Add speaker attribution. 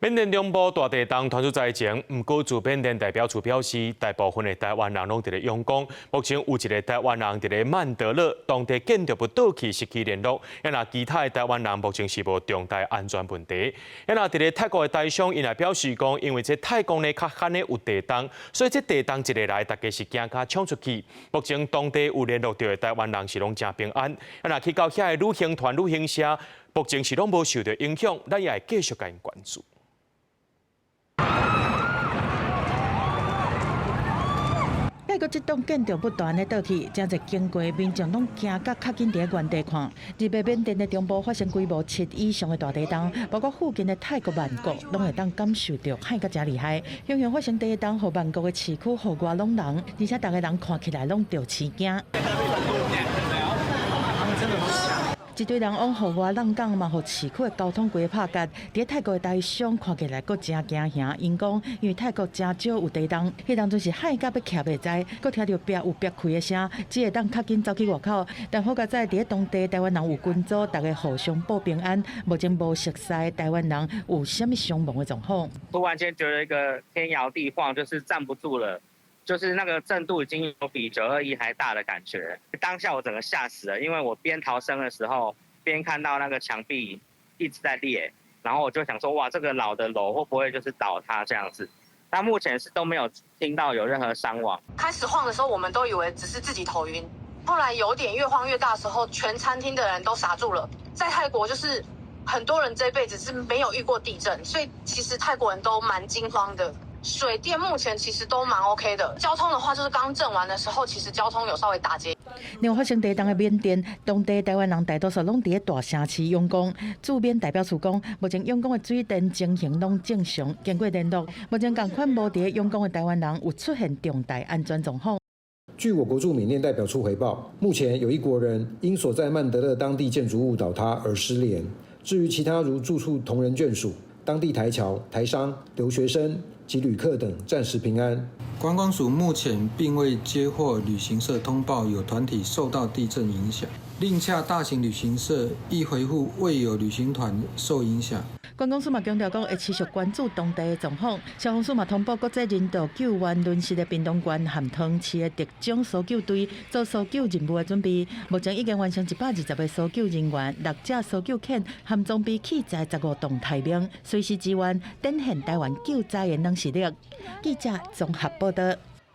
Speaker 1: 緬甸中部大地動傳出災情，毋過駐緬甸代表處表示，大部分的台灣人攏佇咧仰光，目前有一个台灣人佇咧曼德勒，當地建築物倒去失去聯絡。啊，若其他的台灣人目前是無重大安全問題。啊，若佇咧泰國的台商，𪜶也表示講，因為這泰國呢較罕的有地動，所以這地動一下來，大家是驚甲衝出去。目前當地有聯絡著的台灣人是攏誠平安。啊，若去到遐的旅行團、旅行社，目前是攏無受著影響，咱也會繼續共𪜶關注。
Speaker 2: 泰國這棟建築物斷咧倒去，誠濟經過民眾攏驚甲較緊佇咧原地看。二八緬甸的中部發生規模7以上的大地動，包括附近的泰國曼谷，攏會當感受著撼甲誠厲害。雄雄發生地動，予曼谷的市區雨外攏人，而且逐个人看起來攏著飼驚。一堆人往雨外浪港嘛，予市區的交通規拍結。佇泰國的台商看起來閣誠驚嚇，𪜶講因為泰國誠少有地動，彼當陣是撼甲欲徛袂知，閣聽著壁有煏開的聲，只會當較緊走去外口。但好佳哉佇咧當地台灣人有群組，逐家互相報平安，目前無熟似台灣人有啥物傷亡的狀況。
Speaker 3: 突然間覺得一個天搖地晃，就是站不住了，就是那個震度已經有比921還大的感覺。當下我整個嚇死了，因為我邊逃生的時候，邊看到那個牆壁一直在裂，然後我就想說，哇，這個老的樓會不會就是倒塌這樣子？但目前是都沒有聽到有任何傷亡。
Speaker 4: 開始晃的時候，我們都以為只是自己頭暈，後來有點越晃越大的時候，全餐廳的人都傻住了。在泰國，就是很多人這輩子是沒有遇過地震，所以其實泰國人都蠻驚慌的。水電目前其實都蠻 OK 的，交通的話就是剛震完的時候，其實交通有稍微打結。
Speaker 2: 另外發生地動的緬甸，當地台灣人大多數攏佇咧大城市仰光。駐緬代表處講，目前仰光的水電情形攏正常，經過聯絡，目前仝款無佇咧仰光的台灣人有出現重大安全狀況。
Speaker 5: 據我國駐緬甸代表處回報，目前有一國人因所在曼德勒當地建築物倒塌而失聯。至於其他如住處同仁眷屬、當地台僑、台商、留學生及旅客等暫時平安。
Speaker 6: 觀光署目前並未接獲旅行社通報有團體受到地震影響，另洽大型旅行社亦回覆未有旅行團受影響。
Speaker 2: 觀光署嘛強調講會持續關注當地的狀況。消防署嘛通報國際人道救援淪失的屏東縣和湯市的特種搜救隊做搜救任務的準備。目前已經完成120個搜救人員、六隻搜救犬和裝備器材15棟待命，隨時支援，展現台灣救災的軟實力。記者綜合報道。